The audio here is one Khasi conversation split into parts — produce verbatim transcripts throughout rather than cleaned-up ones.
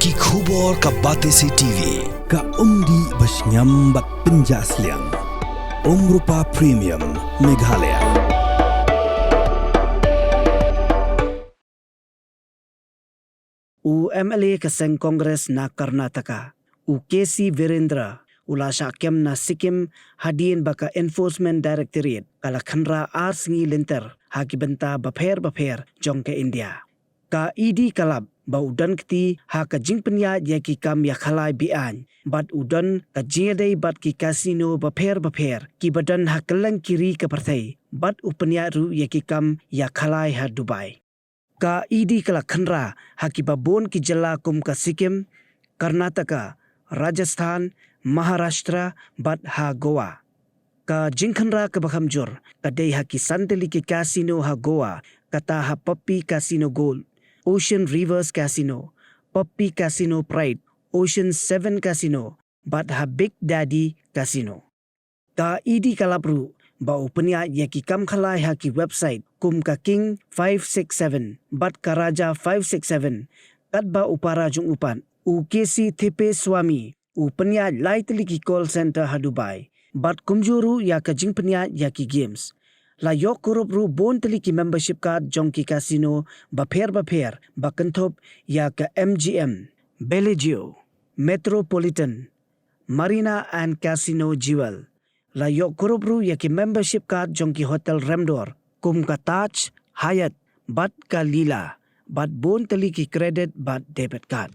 Ki khubor ka Batesi T V, ka umdih ba shngiam bad pynjah sliang. Umrupa Premium, Meghalaya. U M L A ka seng Congress na Karnataka, u K C Virendra, u la shah kem na Sikkim hadien ba ka Enforcement Directorate ka la khynra ar sngi lynter ha ki bynta bapher bapher jong ka India. Ka E D ka lap ba u don kti ha ka jingpynïaid ïa ki kam ïakhalai be-aiñ bad u don ka jingïadei bad ki casino bapher bapher kiba don ha kylleng ki ri ka pyrthei bad u pynïaid ruh ïa ki kam ïakhalai ha Dubai. Ka E D ka la khynra ha kiba bun ki jylla kum ka Sikkim, Karnataka, Rajasthan, Maharashtra bad ha Goa. Ka jingkhynra kaba kham jur ka dei ha ki san tylli ki casino ha Goa, kata ha Poppy Casino Gold, Ocean Rivers Casino, Poppy Casino Pride, Ocean Seven Casino bad ha Big Daddy Casino. Ka E D ka lap ruh ba u pynïaid ïa ki kam khalai ha ki website kum ka King five six seven bad ka Raja five six seven, katba u para jong u pat, u K C Thepeswami, u pynïaid lai tylli ki call center ha Dubai bad kumjuh ruh ïa ka jingpynïaid ïa ki games. La ïoh kurup ruh bun tylli ki membership card jong ki casino bapher bapher ba kynthup ïa ka M G M, Bellagio, Metropolitan, Marina and Casino Jewel. La ïoh kurup ruh ïa ki membership card jong ki hotel remdor kum ka Taj, Hyatt bad ka Leela, bad bun tylli ki credit bad debit card.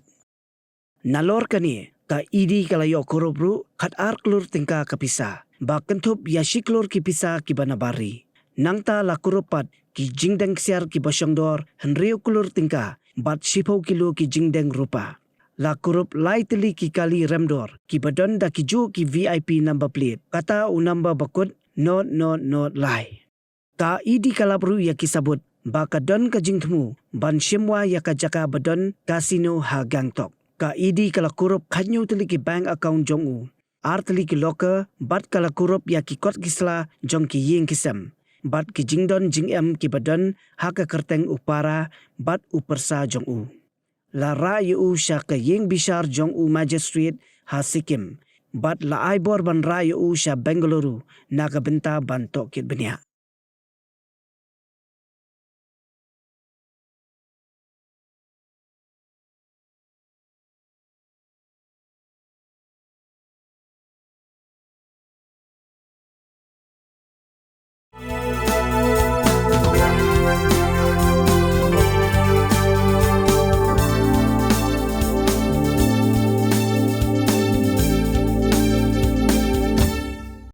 Nalor kane, ka E D ka la ïoh kurup ruh khat ar klur tyngka ka pisa ba kynthup ïa shi klur ki pisa kiba na bar ri. Nangta la kurup pat ki jingdeng ksiar kiba shongdor hynriew klur tyngka bad shiphew kilo ki jingdeng rupa. La kurup lai tylli ki kali remdor kiba don da ki juh ki V I P number plate, kata u number ba kut not not not lai. Ka E D ka lap ruh ïa ki sabut ba ka don ka jingthmu ban shim wai ïa ka jaka ba don casino ha Gangtok. Ka E D ka la kurup khathynñiew tylli ki bank account jong u, ar tylli ki locker bad ka la kurup ïa ki kot ki sla jong ki ïing ki sem bad ki jingdon jingem kiba don ha ka kyrteng u para bad u pyrsa jong u. La rah ïa u sha ka ïing bishar jong u magistrate ha Sikkim bad la ai bor ban rah ïa u sha Bengaluru na ka bynta ban tohkit bniah.